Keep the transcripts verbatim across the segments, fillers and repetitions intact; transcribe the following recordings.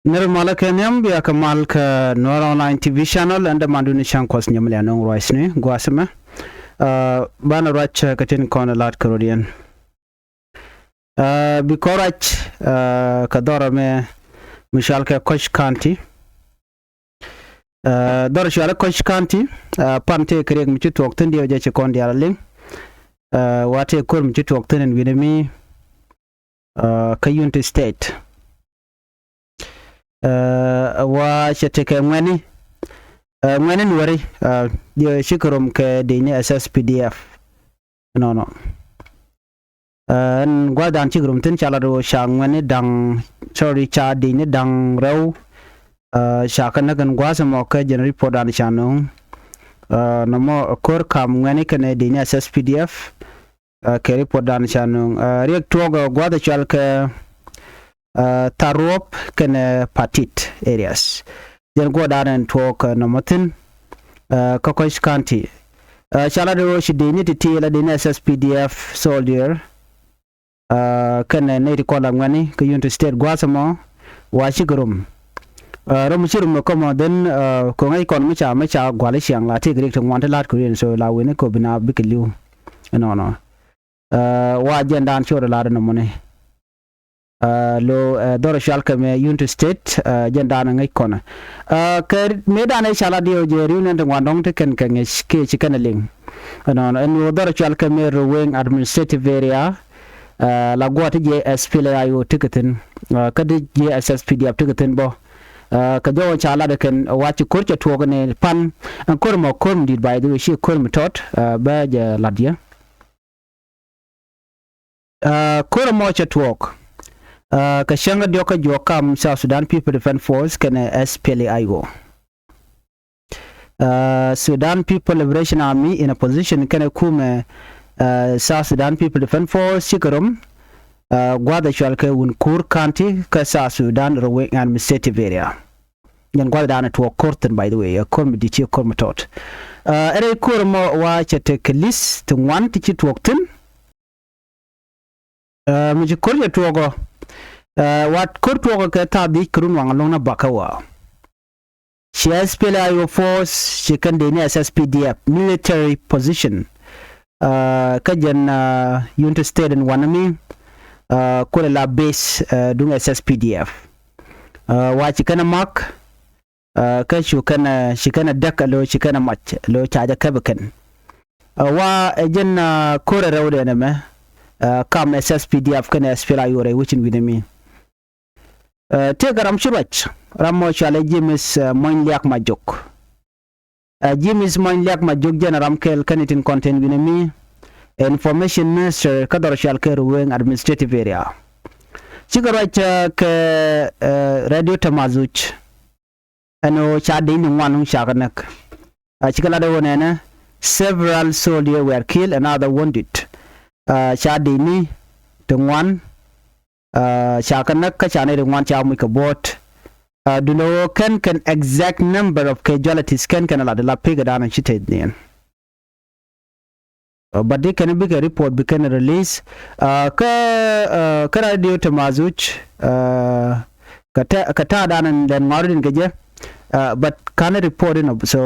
Nir malä kɛ nhiam bia kɛ mal kä Nuɛr Online T V channel, ɛn dämandu ni cäŋ kuɔth nyɛmɛ lian nuŋ ruac ni gua̱a̱th mɛ. Banɛ ruac kä tin kɔn la̱t kä rɔ̱diɛn. Bi kɔn ruac kä dhɔrɔ mɛ mi cɔal kɛ Koch County. Dhɔr cual Koch County pan tëë kɛ riɛk mi ci tuɔɔk thi̱n diɛw jɛ ci kɔn diaal a liŋ. Wa tëë ko̱r mi ci tuɔɔk thi̱n ɛn wi̱nɛ mi kä Unity State. Wa cɛ tekɛ ŋuɛni ŋuɛni nuɔri diɛw cikɛ rom kɛ dec ni S S P D F. Nɔnɔ. Ɛn gua̱thdan cik rum thi̱n ca lat ɣöö ca ŋuɛ̈ni da̱ŋ, sorry, ca dicni da̱ŋ rɛw. Ca kä näk ɛn gua̱a̱th ɛmɔ kä jɛn report dan ca nöŋ. Nɔmɔ ko̱r kam ŋuɛ̈ni kɛnɛ dicni S S P D F. Kɛ report dan ca nöŋ riɛk tuɔɔk gua̱a̱th ɛ cual kɛ Tharuɔp kɛnɛ Patit areas. Jɛn guɔ̱ɔ̱rdan ɛn tuɔɔk nɔmɔ thi̱n kä Koch County. Ca lat ɣöö ci dicni ti̱ti̱ la dicni S S P D F soldier kɛnɛ nɛy ti kɔn la ŋuɛ̈ni kä Unity State gua̱a̱th ɛmɔ wa cikɛ rom. Rom ci rom ɛ kä mɔ dhen ko̱ŋ ɛ kɔn mi ca mi ca gua̱l i̱ ciaŋ la tëëkɛ riɛk ti ŋuan ti la̱t kɛ riɛn, so la wen i̱ ko̱ bi na bikɛ li̱w. Ɛnɔnɔ wa jɛndan ci ɣöö la̱t ɛnɔmɔni. Lo dhɔr cual kɛ mɛ Unity State jɛndan ŋäc kɔnɛ. Kɛ mëëdan ɛ ca la diɛw jɛ riw nɛn ti ŋuan dɔ̱ŋ ti kɛn kɛ ŋäc kɛ ci kɛn ɛ liŋ. Ɛnɔnɔ ɛn lo dhɔr cual kɛ mɛ Ruweng Administrative Area. La guɔ̱t ti jiɛ S P L A I O tikɛ thi̱n kä ti jiɛ S S P D F tikɛ thi̱n bä. Kɛ jɔwä ca lat ɛ kɛn wa ci ko̱r cɛ tuɔɔk ni pan ɛn ko̱r mɔ ko̱r mi di̱t, by the way, ci ko̱r mi tɔt bä jɛ lat yɛ. Ko̱r ɛmɔ cɛ tuɔɔk kɛ cäŋ kä diɔ̱k kä juɔk kam South Sudan People Defense Force kɛnɛ S P L A I O. Sudan People Liberation Army in Opposition kɛnɛ kumɛ South Sudan People Defense Force cikɛ rom gua̱th ɛ cual kɛ Wunkur County kä South Sudan Ruweng Administrative Area. Jɛn gua̱thdan ɛ tuɔɔk ko̱r thi̱n, by the way, ɛ ko̱r mi di̱t ci ko̱r mi tɔt. Ɛ rɛy ko̱r ɛmɔ wa cɛ tekɛ list ti ŋuan ti ci tuɔɔk thi̱n. Mi ci ko̱r cɛ tuɔɔkɔ wa ko̱r tuɔɔkɔ kɛ tha̱a̱ŋ dhiec kɛ run waŋ alo̱ŋ ni bak kä wa ci S P L A I O force ci kɛn dee ni S S P D F military position. Kä jɛn Unity State in wanɛ mi kulɛ la base duŋ S S P D F. Wa ci kɛn ɛ mak kä cu kɛn ɛ ci kɛn ɛ däk ɛ lo̱ ci kɛn ɛ mac ɛ lo̱ ca jɛ kɛp ɛ kɛn. Wa ɛ jɛn ko̱r ɛ rɛwdɛ nɛmɛ kam S S P D F kɛn S P L A I O rɛy wecin wi̱nɛ mi. Tëëkɛ ram ci ruac, ram mɔ cualɛ James Mony Liak Majok. James Mony Liak Majok jɛn ram kɛl kɛn itin kɔn tin wi̱nɛ mi, information minister kä dhɔr cual kɛ Ruweng Administrative Area. Cikɛ ruac kɛ Radio Tamazuj. Ɛn ɣöö ca dec ni ŋuan ca kɛ näk. Cikɛ lat ɣöö nɛnɛ several soldier were killed and other wounded. Ca dec ni ti ŋuan ca kɛ näk kä ca nɛy ti ŋuan ca muc kɛ buɔ̱ɔ̱t. Duundɛ ɣöö kɛn kɛn exact number of casualties kɛn kɛn lat la pekɛ da̱a̱n ci teth niɛn. But di kɛn bikɛ report bi kɛn release kä kä Radio Tamazuj. Kɛ ta̱a̱ da̱a̱n lɛn ŋɔ̱r din kɛ jɛ. But ka̱n report in, so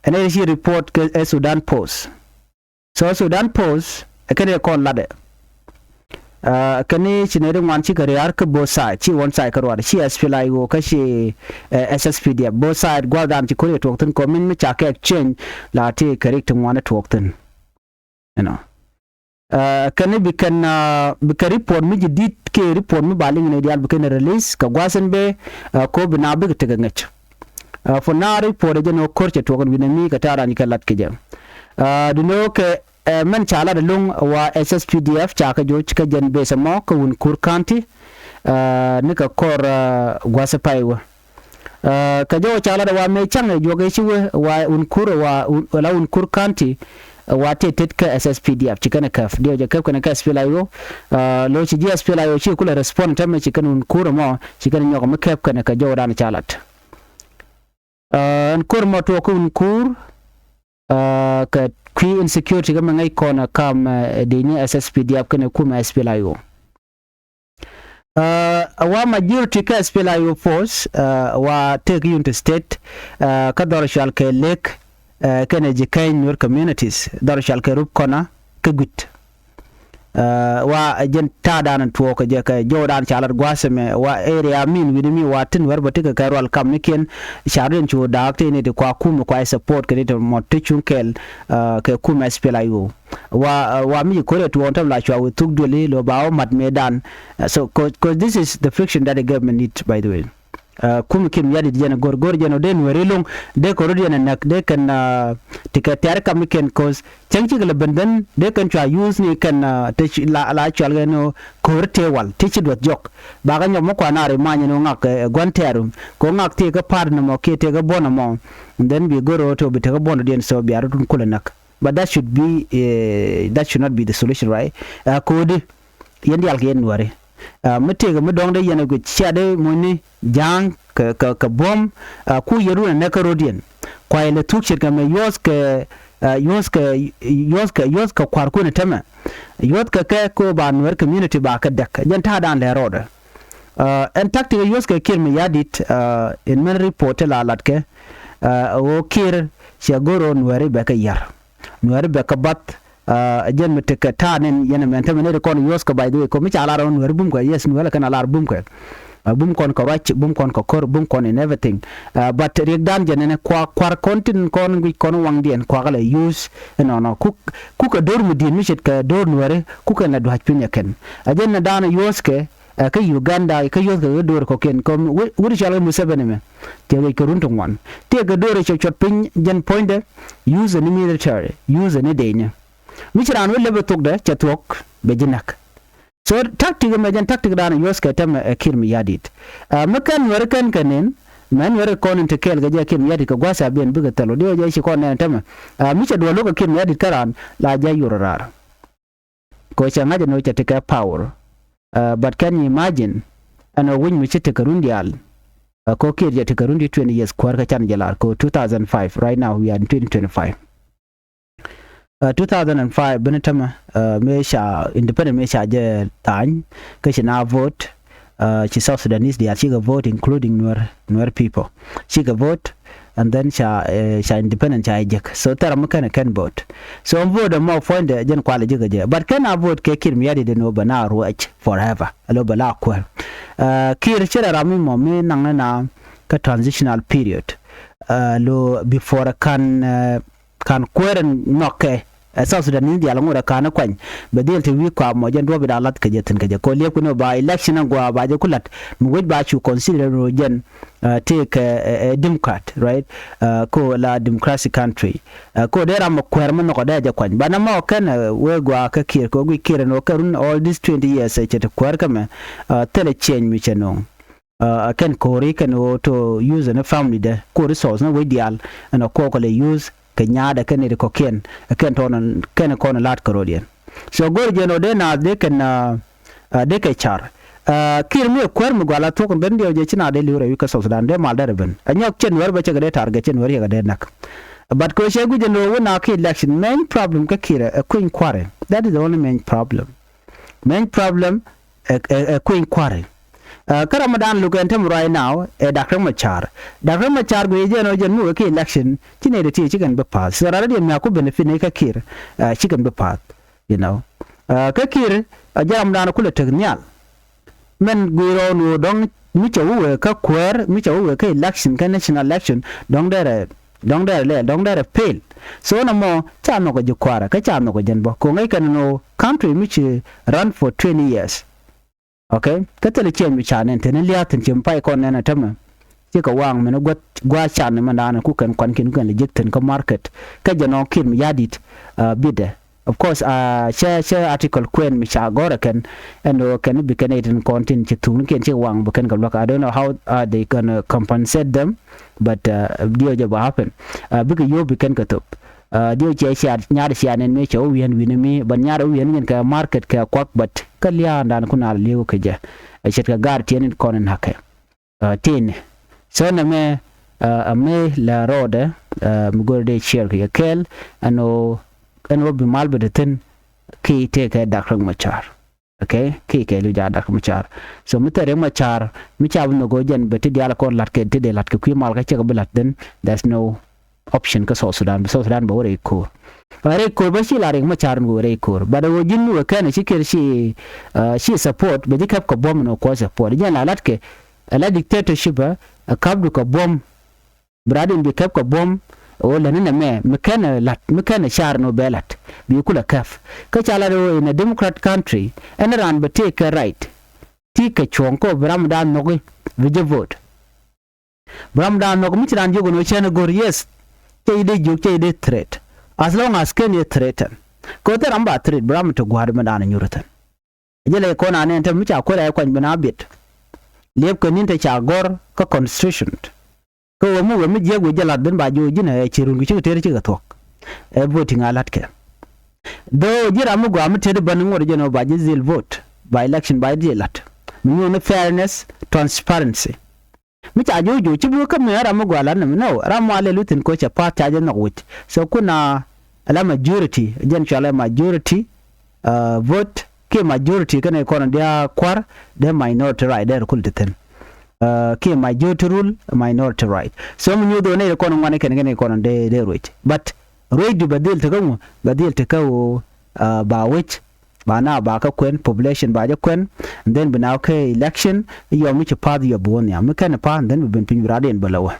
ɛn ɛ ci report kɛ ɛ Sudan Post. So Sudan Post ɛ kɛn ɛ kɔn latdɛ. Kɛn ci nɛy ti ŋuan cikɛ ria̱a̱r kä both side, ci one side kä ruaar, ci S P L A I O kä ci S S P D F, both side gua̱thdan ci ko̱r yɛ tuɔɔk thi̱n kɔ min mi ca kɛ exchange la ti kɛ rik ti ŋuan ɛ tuɔɔk thi̱n. You know. Kɛn bi kɛn bi kɛ report mi ji̱ di̱t kɛ report mi ba liŋ ni diaal bi kɛn release kɛ gua̱th in bee. Ko bi na bikɛ tekɛ ŋäc. For now report ɛ jɛn ɣöö ko̱r cɛ tuɔɔk in wi̱nɛ mi kɛ ta̱a̱ raan kɛ lat kɛ jɛ. Duundɛ ɣöö kɛ mɛn ca lat ɛlɔ̱ŋ wa S S P D F ca kɛ joc kä jɛn base ɛmɔ kä Wunkur County. Ni kɛ kɔr gua̱th pay wä. Kɛ jɔwä ca lat wa mëë ca̱ŋ ɛ juɔk ɛ ci wä wa Wunkur wa la Wunkur County. Wa tëë tet kä S S P D F ci kɛn ɛ käp, diɛw jɛ käp kɛn kä S P L A I O. Lo̱ ci ji̱ S P L A I O ci kulɛ respond täämɛ ci kɛn Wunkur ɛmɔ ci kɛn nyɔk mi käp kɛn kɛ jɔwä dan ca lat. Ɛn ko̱r mɔ tuɔɔk kä Wunkur kɛ kui̱ insecurity kä mɛ ŋäc kɔn kam dee ni S S P D F kɛn kumɛ S P L A I O. Ɛ wa majority kä SPLA-IO force, ɛ, wa tëëk Unity State, ɛ, kä dhɔr cɔal kɛ Lek, ɛ, kɛnɛ Jikäny Nuer communities, dhɔr cɔal kɛ Rubkona kä Guit. Ɛ, wa jɛn ta̱a̱dan tuɔɔk kɛ jɛ kɛ jɔwdan ca lat gua̱a̱th ɛmɛ, wa area min wi̱ni mi wa tin wɛr bä tekɛ kɛ rual kamnikiɛn, ca rɔ̱diɛn cu da̱a̱k tëë ni ti kua kum kua support kɛ ni ti mɔt ti cuŋ kɛɛl, ɛ, kɛ kum SPLA-IO. Wa, ɛ, wa mi ci ko̱r ɛ tuɔɔn tɛm la cua wä thuk duëli lo ba wä mat mëëdan. Ɛ, so, 'cause, 'cause this is the friction that the government need, by the way. Ɛ, kum Kiir Mayardit jɛn go̱r, go̱r jɛn ɔ dee Nuɛri loŋ, dee kɛ rɔ̱diɛn ɛ näk, dee kɛn, ɛ, ti kɛ tɛ̈r kamnikiɛn, 'cause cäŋ cikɛ lɛ ben ben, dee kɛn cua use ni kɛn, ɛ, te ci la, la cɔal kɛ ni ɣöö ko̱r tëë wal, ti ci duɔth jɔk. Bakɛ nyɔk mi kuan a ri many ni ɣöö ŋak, ɛ, gua̱n tɛ̈ru, kɛ ɣöö ŋak tëë kä pa̱a̱t ni mɔ, kiɛ tëë kä buɔ̱n ni mɔ. And then bi go̱r ɣöö tëë bi te kä buɔ̱n rɔ̱diɛn, so bia rɔ̱dun kulɛ näk. But that should be, eh, that should not be the solution, right? Ɛ, ko̱di, yɛn diaal kɛ yɛn Nuɛri. Ɛ, mi tëëkɛ mi dɔ̱ŋ dee yɛn ɛ guic cia dee muɔ̱nyni ja̱a̱ŋ kɛ, kɛ, kɛ buɔ̱m, ɛ, ku yɛ run ɛ nɛk kä rɔ̱diɛn. Kua yɛ lɛ thuk ce̱tkɛ mɛ yuɔ̱thkɛ, ɛ, yuɔ̱thkɛ, yuɔ̱thkɛ, yuɔ̱thkɛ kua̱rkun ɛ tämɛ. Yuɔ̱thkɛ kɛ ko ba Nuɛr community ba kɛ däk. Jɛn ta̱a̱dan lɛ rɔɔdɛ. Ɛ, ɛn tactic ɛ yuɔ̱thkɛ Kiir Mayardit, ɛ, in mɛn report ti la latkɛ, ɛ, ɣöö Kiir cɛ go̱r ɣöö Nuɛri bɛ kɛ yär. Nuɛri bɛ kɛ bath, ɛ, jɛn mi tekɛ ta̱a̱ nɛn yɛn ɛmɛn tämɛ nɛy ti kɔn yuɔ̱thkɛ, by the way, kɔ mi ca lar ɣän Nuɛri bumkɛ, yes, Nuɛri kɛn a lar bumkɛ. Ɛ, bum kɔn kɛ ruac, bum kɔn kɛ ko̱r, bum kɔn in everything. Ɛ, but riɛkdan jɛn ɛn kuak, kua̱r kɔn tin kɔn guic kɔn waŋdiɛn kuak lɛ use, ɛnɔnɔ. Kuk, kuk kɛ do̱r mi di̱i̱t mi ce̱tkɛ do̱r Nuɛri, kuk kɛn lɛ dua̱c piny ɛ kɛn. Ɛ jɛn ni da̱a̱n yuɔ̱thkɛ, ɛ, kä Uganda, kä yuɔ̱thkɛ kä do̱r kɔ̱kiɛn, kɛ wut, wut cɔal kɛ Museveni mɛ. Cɛ ɣec kɛ run ti ŋuan. Tëëkɛ do̱r cɛ cuɔt piny jɛn puɔ̱nydɛ, use ni military, use ni dec ni. Mi ci raan wä lep ɛ thokdɛ, cɛ thuɔ̱k, bɛ ji̱ näk. So tactic ɛmɛ jɛn tactic dan yuɔ̱thkɛ tämɛ ɛ Kiir Mayardit. Ɛ, mi kɛn Nuɛri kɛn kɛ nɛn, mɛ Nuɛri kɔn in te kɛɛl kɛ jɛ Kiir Mayardit kɛ gua̱th a ben bikɛ thil wä diɛ wä jɛ ci kɔn nɛn tämɛ. Ɛ, mi cɛ duɔl lo̱k ɛ Kiir Mayardit kä raan, la jɛ yor raar. Kɛ cɛ ŋa̱c ɛn ɣöö cɛ tekɛ power. Ɛ, but can you imagine? Ɛn ɣöö wi̱c mi ci tekɛ run diaal. Ɛ, kɛ Kiir cɛ tekɛ run di twenty years kuäär kä can jɛ lar kɛ two thousand five. Right now we are in twenty twenty-five. Ɛ, two thousand and five bini tämɛ, ɛ, mëë ca independent mëë ca jɛ tha̱a̱ny, kä ci na vote, ɛ, ci South Sudanese diaal cikɛ vote, including Nuer, Nuer people. Cikɛ vote, and then ca, ɛ, ca independent ca jek. So thɛrɛ mi kɛn kɛn vote. So vote ɛmɔ puɔ̱nydɛ jɛn kualɛ jek kɛ jɛ. But kɛn a vote kɛ Kiir Mayardit ɛn ɣöö bɛ na ruɛc forever. Alo bɛ la kuäär. Ɛ, Kiir ci rɛ ram mi mɔ mi naŋ ni na kä transitional period. Ɛ, lo before kan, ɛ, kan kuäär in nhɔkɛ, ɛ, South Sudanese diaal ŋot ɛ ka̱n kuany. Bɛ dhil te wi̱i̱ kɔam mɔ jɛn duɔ̱ɔ̱p i̱ da̱a̱ la̱th kɛ jɛ thi̱n kɛ jɛ. Kɛ liɛp kɛ ni ba election in gɔaa ba jɛ ku la̱t. Mi wec ba cu consider ni jɛn, ɛ, tëëkɛ, ɛ, ɛ, Democrat, right? Ɛ, ko la democratic country. Ɛ, ko dee ram mɛ kuäär mɛ nhɔkɔ dee jɛ kuany. Banɛ mɔ kɛn, ɛ, wee gɔaa kä Kiir, kɛ wee guic Kiir ɛn ɣöö kɛ run all these twenty years, ɛ, cɛ te kuäär kä mɛ, ɛ, thilɛ change mi cɛ no̱o̱ŋ. Ɛ, kɛn ko̱ri kɛn ɣöö to use ni family dɛ, ko resource ni wec diaal, ɛn ɛ kɔɔk kɛ lɛ use, kɛ nyaadɛ kɛn nɛy ti kɔ̱kiɛn, ɛ kɛn tɔɔn, kɛn kɔn la̱t kɛ rɔ̱diɛn. So go̱r jɛn ɣöö dee naath dee kɛn, ɛ, ɛ, dee kɛ car. Ɛ, Kiir mi ɛ kuäär mi gua̱l a thuɔ̱k in ben diɛw jɛ ci naath dee li̱w rɛy wi̱c kä South Sudan, dee mal dee rɛ ben. Ɛ nyɔk cɛ Nuɛr bɛ cɛ kɛ dee tar gɛ cɛ Nuɛr yɛ kɛ dee näk. But kɛ ɣöö cɛ guic jɛn ɣöö wä naath kä election, main problem kä Kiir ɛ kui̱ny kua̱ri. That is the only main problem. Main problem ɛ, ɛ, ɛ kui̱ny kua̱ri. Ɛ, kä ram mi dan luk ɛn tɛm right now ɛ Doctor Machar. Doctor Machar guic jɛn ɣöö jɛn muk ɛ ki election ci nɛy dee ti ci kɛn bi pa̱a̱th. So raan diɛn mi a ku benefit ni kä Kiir, ɛ, ci kɛn bi pa̱a̱th, you know. Ɛ, kä Kiir, ɛ, jɛ ram dan kulɛ tek nhial. Mɛn guic rɔɔn ɣöö dɔ̱ŋ mi cɛ wä wee kä kuäär, mi cɛ wä wee kä election, kä national election, dɔ̱ŋ derɛ, dɔ̱ŋ derɛ lɛl, dɔ̱ŋ derɛ fail. So nɔmɔ ca nhɔk ɛ ji̱ kua̱rä kä ca nhɔk ɛ jɛn bä. Kɛ ŋäc kɛn ni ɣöö country mi ci run for twenty years. Okay? Kä thilɛ change mi ca nɛn te ni lia̱a̱ thi̱n ci mi pay kɔn nɛn ɛ tämɛ. Cikɛ waŋ mɛn gua̱th gua̱a̱th can ni mɛn da̱a̱n ku kɛn kuan kiɛn ku kɛn lɛ jek thi̱n kä market. Kä jɛ nɔ Kiir Mayardit, ɛ, bitdɛ. Of course, ɛ, cɛ, cɛ article kuɛn mi ca gɔ̱rɛ kɛn ɛn ɣöö kɛn bi kɛn ɛ tin kɔn tin ci thuŋnikiɛn cikɛ waŋ bi kɛn kɛ luäk. I don't know how, uh, they gonna compensate them, but, ɛ, diɛw jɛ bɛ happen. Ɛ, bikɛ yio̱w bi kɛn kɛ thop. Ɛ, diɛw cɛ cia nyaat cia nɛn mëë cɛ wä wi̱i̱n wi̱n mi, but nyaat wä wi̱i̱n wi̱n kɛ market kɛ kuak, but kä lia̱a̱ dan ku nal li̱ew kɛ jɛ. Ɛ, ce̱tkɛ gaar tiɛn in kɔn in hakɛ. Ɛ, tin. So nɛmɛ, ɛ, ɛ mëë la rɔɔdɛ, ɛ, mi go̱o̱rɛ dee share kɛ kɛɛl, ɛn ɣöö, ɛn ɣöö bi mal bɛ te thi̱n, ki tëëkɛ Doctor Machar. Okay, kiɛ kɛɛliw jaak Dak Macar. So mi thil Riek Macar mi ca bi nhök ɣöö jɛn bɛ ti diaal kɔn la̱t kɛ ti dee la̱t kɛ kui̱ mal kä cɛ kɛ bi la̱t, then there's no option kä South Sudan, bi South Sudan bɛ wä rɛy ko̱o̱r. Ɛ rɛy ko̱o̱r bä ci la Riek Macar in wä rɛy ko̱o̱r. But ɣöö ji̱n mi wä kɛn ci Kiir ci, uh, ci support, bɛ ji̱ kɛp kɛ buɔ̱m in wä kuɔth support. Jɛn la la̱t kɛ, ɛ la dictatorship, ɛ, ɛ käpdu kɛ buɔ̱m. Bi rat in bi kɛp kɛ buɔ̱m ɣöö lätni nɛmɛ mi kɛn ɛ la̱t, mi kɛn ɛ car ni wä bɛ la̱t, bi kulɛ kɛp. Kä ca lat ɣöö in a democrat country, ɛn raan bɛ tëëk kɛ right, ti kɛ cuɔ̱ɔ̱ŋ kä bi ram dan nhɔki, bi jɛ vote. Bi ram dan nhɔk mi ci raan jiök ɛn ɣöö cɛn ɛ go̱r, yes. Cɛ ji̱ dee jiök, cɛ ji̱ dee threat. As long as kɛn yɛ threaten. Kɛ ɣöö thil ram ba threat, bi ram ti gua̱a̱r mi dan nyuur thi̱n. Jɛ lɛ kɔn anɛ ɛn te mi ca kuɛl ɛ kuany bi na biɛt. Liɛpkɛ ni̱n te ca gɔ̱r kä constitution. Kä ɣöö mi wee mi jiɛk wee jɛ la̱t ben ba jiök ji̱n ɛ ci run kɛ cikɛ tëër cikɛ thuɔ̱k. Ɛ voting a la̱tkɛ. Though ji̱ ram mi gɔaa mi tëëd bän ŋuɔ̱t jɛn ɣöö ba ji̱ dhil vote, ba election ba ji̱ dhil la̱t. Mi nyuɔ̱n ni fairness, transparency. Mi ca jiök jiök ci bi wä kä mi ram mi gɔaa la̱t ni mi, no, ram mi a lɛl wi̱thin ko̱ cɛ pa̱a̱th ca jɛ nhɔk wi̱c. So kun a la majority, jɛn cɔalɛ majority, uh, vote, kiɛ majority kɛnɛ kɔn dia kua̱r, dee minority right dee rɛ kul ti thi̱n. Uh, kiɛ majority rule, minority right. So mi nyuth ɣöö nɛy ti kɔn ŋuani kɛn kɛnɛ kɔn dee, dee ruec. But ruecdu bɛ dhil tekä ŋu, bɛ dhil tekä ɣöö, uh, ba wec, ba na ba kä kuɛn, population ba jɛ kuɛn, and then bi na kä election, yɔm mi ci pa̱a̱th yɔp bi wä nhiam. Mi kɛn pa̱a̱th, and then bi ben piny bi radiɛn bä lɛ wä.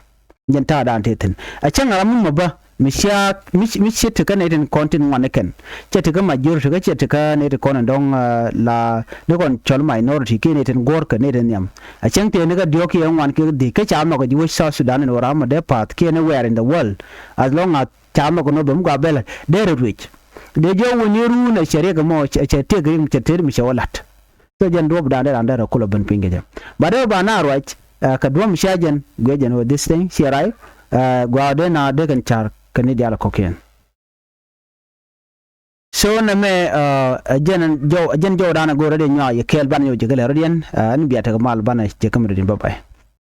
Jɛn ta̱a̱ dan te thi̱n. A cäŋ ram mi mɛ bä, mi cia, mi, mi ci tekä nɛy tin kɔn tin ŋuan ni kɛn. Cɛ tekä majority kä cɛ tekä nɛy tin kɔn in dɔ̱ŋ, uh, la, ni kɔn cɔl minority kiɛ nɛy tin guɔ̱r kɛ nɛy tin nhiam. A cäŋ tëë ni kä diɔ̱k kiɛ ŋuan kiɛ dhik, kä ca nhɔk ji̱ wec South Sudan in wä ram mi dee pa̱a̱th kiɛ ni where in the world. As long as ca nhɔk ni bä mi gɔaa bɛl, dee rɛ ruec. Dee jiɔ wä ni run a cɛ riɛk mɔ, cɛ, cɛ tëëk riɛk mi cɛ tëëk mi cɛ wä la̱t. So jɛn duɔ̱p dan dee ran dee rɛ kulɛ ben piny kɛ jɛ. But dee ba na ruac, uh, kɛ duɔ̱m cia jɛn, guiɛ jɛn wä this thing, ciɛ ray, uh, gɔaa dee na dee kɛn car kɛ ni diaal kɔ̱kiɛn. So nɛmɛ, uh, jɛn jɔw, jɛn jɔw dan a go̱o̱r rɔ dee nyuak yɛ kɛɛl banɛ nyɔk jɛ kɛ lɛ rɔ diɛn, uh, ɛn bia tekɛ mal banɛ jɛ kä mi rɔ diɛn, bye bye.